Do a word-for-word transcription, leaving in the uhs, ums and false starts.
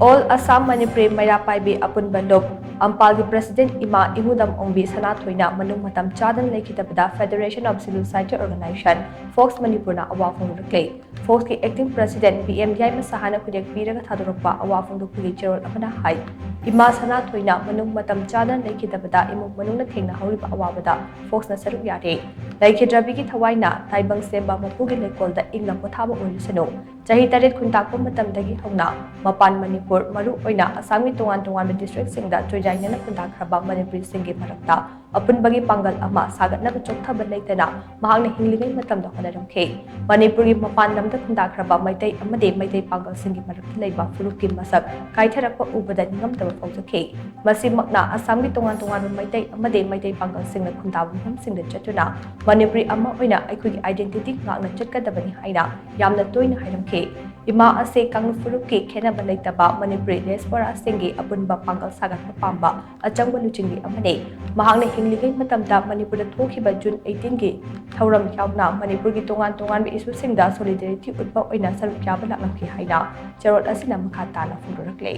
All Assam Manipuri ꯃꯩꯔꯥ ꯄꯥꯏꯕꯤ ꯑꯄꯨꯟꯕ ꯂꯨꯞ ꯑꯝꯄꯥꯜꯒꯤ President ꯏꯃꯥ ꯏꯉꯨꯗꯝ ꯑꯣꯡꯕꯤ ꯁꯅꯥꯊꯣꯏꯅ ꯃꯅꯨꯡ ꯃꯇꯝ ꯆꯥꯗꯅ ꯂꯩꯈꯤꯗꯕꯗ Federation of Civil Society Organization, fox ꯃꯅꯤꯄꯨꯔꯅ ꯑꯋꯥ ꯐꯣꯡꯗꯣꯔꯛꯂꯦ꯫ ꯐꯣꯛꯁꯀꯤ Acting President ꯕꯤ ꯑꯦꯝ ꯌꯥꯏꯃ ꯁꯍꯥꯅ ꯈꯨꯗꯦꯛ ꯄꯤꯔꯒ ꯊꯥꯗꯣꯔꯛꯄ ꯑꯋꯥ ꯐꯣꯡꯗꯣꯛꯄꯒꯤ ꯆꯦꯔꯣꯜ ꯑꯃꯅ ꯍꯥꯏ, ꯏꯃꯥ ꯁꯅꯥꯊꯣꯏꯅ ꯃꯅꯨꯡ ꯃꯇꯝ ꯆꯥꯗꯅ ꯂꯩꯈꯤꯗꯕꯗ ꯏꯃꯨꯡ ꯃꯅꯨꯡꯅ ꯊꯦꯡꯅꯍꯧꯔꯤꯕ ꯑꯋꯥꯕꯗ ꯐꯣꯛꯁꯅ ꯁꯔꯨꯛ ꯌꯥꯔꯤ꯫ ꯂꯩꯈꯤꯗ꯭ꯔꯕꯤꯒꯤ ꯊꯋꯥꯏꯅ ꯇꯥꯏꯕꯪ ꯁꯦꯝꯕ ꯃꯄꯨꯒꯤ ꯂꯩꯀꯣꯜꯗ ꯏꯪꯅ ꯄꯣꯊꯥꯕ ꯑꯣꯏꯔꯁꯅꯨ꯫ ꯆꯍꯤ ꯇꯔꯦꯠ ꯈꯨꯟꯇꯥꯛꯄ ꯃꯇꯝꯗꯒꯤ ꯍꯧꯅ ꯃꯄꯥꯟ ꯃꯅꯤꯄꯨꯔ, ꯃꯔꯨ ꯑꯣꯏꯅ ꯑꯁꯥꯝꯒꯤ ꯇꯣꯉꯥꯟ ꯇꯣꯉꯥꯟꯕ districtꯁꯤꯡꯗ ꯆꯣꯏꯖꯥꯏꯅꯅ ꯈꯨꯟꯗꯥꯈ꯭ꯔꯕ ꯃꯅꯤꯄꯨꯔꯤꯁꯤꯡꯒꯤ ꯃꯔꯛꯇ ꯑꯄꯨꯟꯕꯒꯤ ꯄꯥꯡꯒꯜ ꯑꯃ ꯁꯥꯒꯠꯅꯕ ꯆꯣꯛꯊꯕ ꯂꯩꯇꯅ ꯃꯍꯥꯛꯅ ꯍꯤꯡꯂꯤꯉꯩ ꯃꯇꯝꯗ ꯍꯣꯠꯅꯔꯝꯈꯤ꯫ ꯃꯅꯤꯄꯨꯔꯒꯤ ꯃꯄꯥꯟ ꯂꯝꯗ ꯈꯨꯟꯗꯥꯈ꯭ꯔꯕ ꯃꯩꯇꯩ ꯑꯃꯗꯤ ꯃꯩꯇꯩ ꯄꯥꯡꯒꯜꯁꯤꯡꯒꯤ ꯃꯔꯛꯇ ꯂꯩꯕ ꯐꯨꯔꯨꯞꯀꯤ ꯃꯁꯛ ꯀꯥꯏꯊꯔꯛꯄ ꯎꯕꯗ ꯅꯤꯡꯉꯝꯗꯕ ꯐꯥꯎꯖꯈꯤ꯫ ꯃꯁꯤꯃꯛꯅ ꯑꯁꯥꯝꯒꯤ ꯇꯣꯉꯥꯟ ꯇꯣꯉꯥꯟꯕ ꯃꯩꯇꯩ ꯑꯃꯗꯤ ꯃꯩꯇꯩ ꯄꯥꯡꯒꯜꯁꯤꯡꯅ ꯈꯨꯟꯗꯥꯕ ꯃꯐꯝꯁꯤꯡꯗ ꯆꯠꯇꯨꯅ ꯃꯅꯤꯄꯨꯔꯤ ꯑꯃ ꯑꯣꯏꯅ ꯑꯩꯈꯣꯏꯒꯤ identity ꯉꯥꯛꯅ ꯆꯠꯀꯗꯕꯅꯤ ꯍꯥꯏꯅ ꯌꯥꯝꯅ ꯇꯣꯏꯅ ꯍꯥꯏꯔꯝꯈꯤ꯫ ꯏꯃꯥ ꯑꯁꯤ ꯀꯥꯡꯂꯨꯞ ꯐꯨꯔꯨꯞꯀꯤ ꯈꯦꯟꯅꯕ ꯂꯩꯇꯕ ꯃꯅꯤꯄꯨꯔꯤ diasporaꯁꯤꯡꯒꯤ ꯑꯄꯨꯟꯕ ꯄꯥꯡꯒꯜ ꯁꯥꯒꯠꯄ ꯄꯥꯝꯕ ꯑꯆꯪꯕ ꯂꯨꯆꯤꯡꯕꯤ ꯑꯃꯅꯤ꯫ ꯃꯍꯥꯛꯅ ꯍꯤꯡꯂꯤꯉꯩ ꯃꯇꯝꯗ ꯃꯅꯤꯄꯨꯔꯗ ꯊꯣꯛꯈꯤꯕ June eighteenꯒꯤ ꯊꯧꯔꯝ ꯌꯥꯎꯅ ꯃꯅꯤꯄꯨꯔꯒꯤ ꯇꯣꯉꯥꯟ ꯇꯣꯉꯥꯟꯕ issueꯁꯤꯡꯗ solidarity ꯎꯠꯄ ꯑꯣꯏꯅ ꯁꯔꯨꯛ ꯌꯥꯕ ꯂꯥꯛꯂꯝꯈꯤ ꯍꯥꯏꯅ ꯆꯦꯔꯣꯜ ꯑꯁꯤꯅ ꯃꯈꯥ ꯇꯥꯅ ꯐꯣꯡꯗꯣꯔꯛꯂꯤ꯫